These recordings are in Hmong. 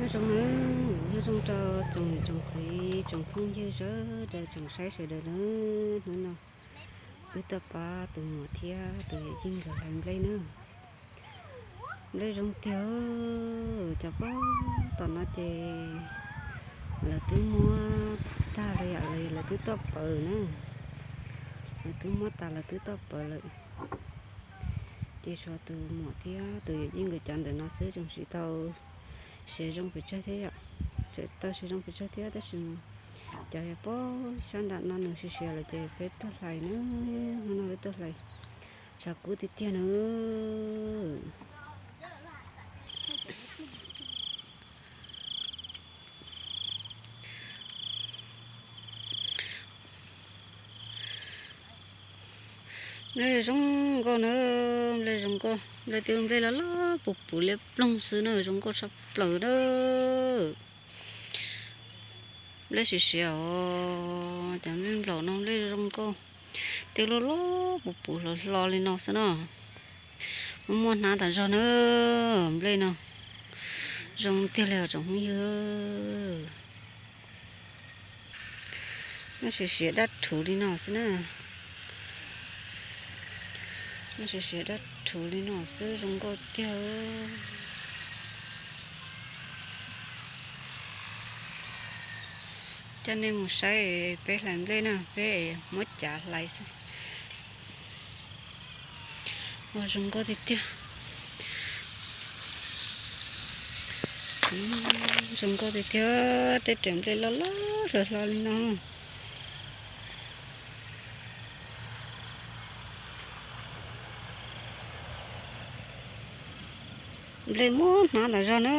Nyob zoo nawb, nyob zoo rau tsoom niam tsoom txiv tsoom phooj ywg sawv daws tsoom saib sawv daws nawb. Hnub no wb tuaj pab tus muam thiab tus yawm yij nkawd hlais nplej nawb. Nplej zoo tiag, cov pob tom no ces lawv twb muab tag lawm yom, lawv twb tuaj paws na. Lawv twb muab tas lawv twb tuaj paws lawm. Ces tshuav tus muam thiab tus yawm yij nkawd cov ntawm no xwb, tseem tsis tau siav zoo pes tsawg thiab yom. Tseem tau siav zoo pes tsawg thiab tab sis mas cov yog pob sab nram no nws siav siav lawm ces peb tuaj hlais na. Hnub no peb tuaj hlais tshav kub tiag tiag na. Nplej zoo nkauj na, nplej zoo nkauj, nplej twb nplej loj loj puv puv liab ploog xwb na, zoo nkauj tshaj plaws na. Nplej siav siav os, cov nplej nplaum no nplej zoo nkauj, twb loj loj puv puv hlo hlo li no xwb no. Muaj muaj hnab tas zog na, nplej no zoo tiag li os tsoom phooj ywg. Nplej siav siav dab rhuv li no xwb na. Nplej siav siav dab rhuv li no xwb zoo nkauj tiag. Coj nej mus saib peb hlais nplej na, peb muab cav hlais xwb. Ua zoo nkauj tiag tiag. Zoo nkauj tiag tiag, tej raws nplej loj loj hlo hlo li no. Nplej muaj hnab tas zog na.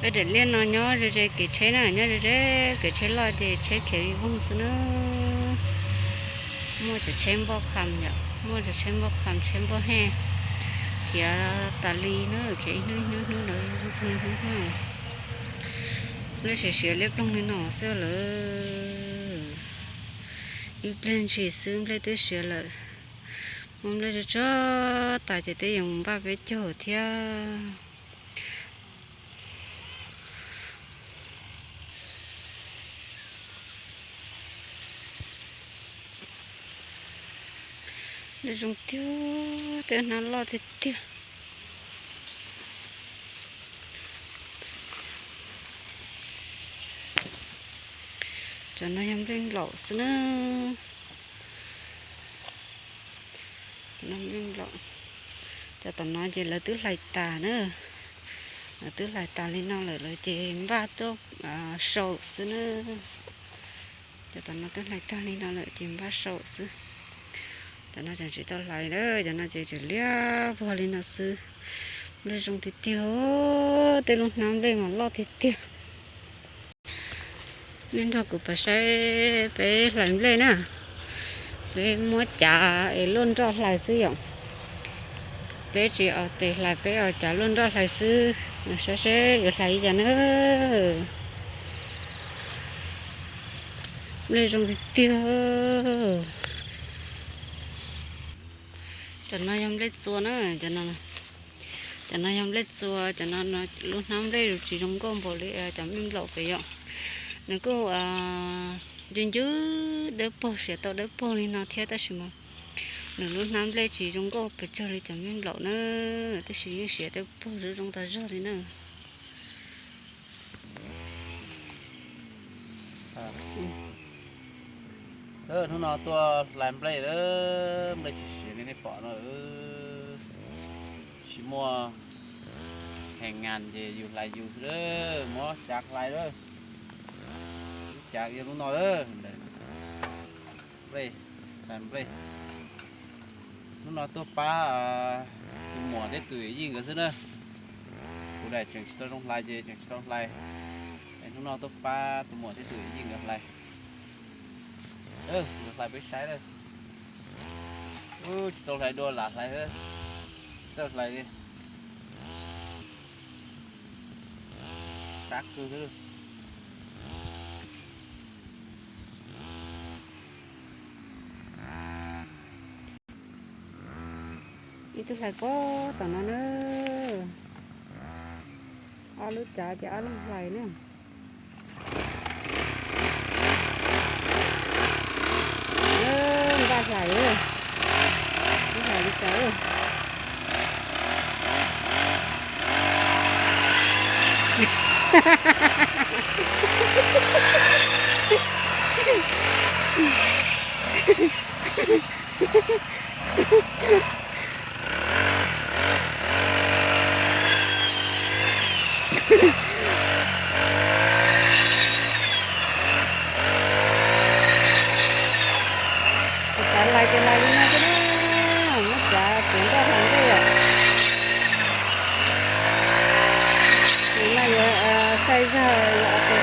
Peb daim liaj no nyob ze ze kev tsheb na, nyob ze ze kev tsheb loj ces tsheb khiav vij voog xwb na. Muaj cov tsheb npoj qham yom, muaj cov tsheb npoj qham, tsheb npoj hej, khiav tas li na, khiav ib hnub ib hnub hnub ntawd hnub hnub. Nplej siav siav liab ploog li no xwb lawm. Ib pliag ntshis xwb nplej twb siav lawm. Muab nplej tso tso tas ces twb yuav mus npaj peb caug thiab. Nplej zoo tiag, tej hnab loj tiag tiag. Cov no yog nplej nplaum xwb na. Cov no nplej nplaum. Cov tom no ces lawv twb hlais tas na. Lawv twb hlais tas li no lawm, lawv ces npaj tuaj sau xwb na. Cov tom no twb hlais tag li no lawm ces npaj sau xwb. Cov no tseem tsis tau hlais lawm, cov no ces tseem liab vog li no xwb. Nplej zoo tiag tiag, tej lub hnab nplej mas loj tiag tiag. Nej nrog kuv pab saib peb hlais nplej na. Peb muab cav es luaj nroj hlais xwb yom. Peb tsis aus tes hlais, peb aus cav luaj nroj hlais xwb. Saib seb yuav hlais li cas na. Nplej zoo tiag tiag. Cov no yog nplej txua na, cov no yog nplej txua, cov no lub hnab nplej tsis zoo nkauj npaum li cov nplej nplaum pem yom. Nws kuj ncw ncw dawb paug, siav tau dawb paug li no thiab tab sis mas nws lub hnab nplej tsis zoo nkauj pes tsawg li cov nplej nplaum na, tab sis yeej siav dawb paug zoo zoo tas zog li na. Hnub no tuaj hlais nplej lawm, nplej tsis siav li nej pom no. Tsis muaj hees ngas ces yus hlais yus xwb, muab cav hlais lawm. Lub cav yog lub no lawm. Nplej, hlais nplej. Hnub no tuaj pab Tus muam thiab tus yawm yij nkawd xwb na. Kuv daim tseem tsis tau zoo hlais ces tseem tsis tau hlais. Es hnub no tuaj pab tus muam thiab tus yawm yij nkawd hlais. Nkawd hlais peb saib na. Tsis tau hlais dua, lam hlais xwb. Tsis tau hlais li. Sab kawg xwb. Ib tug hlais puag tom no na. Ob lub tsav ces ob leeg hlais na. Npaj hlais, hlais li cas. Txav hlais ces hlais li no xwb na, muab txav txiav nkoj hlais ntej yom. Tus no yuav sai zog yuav ua tus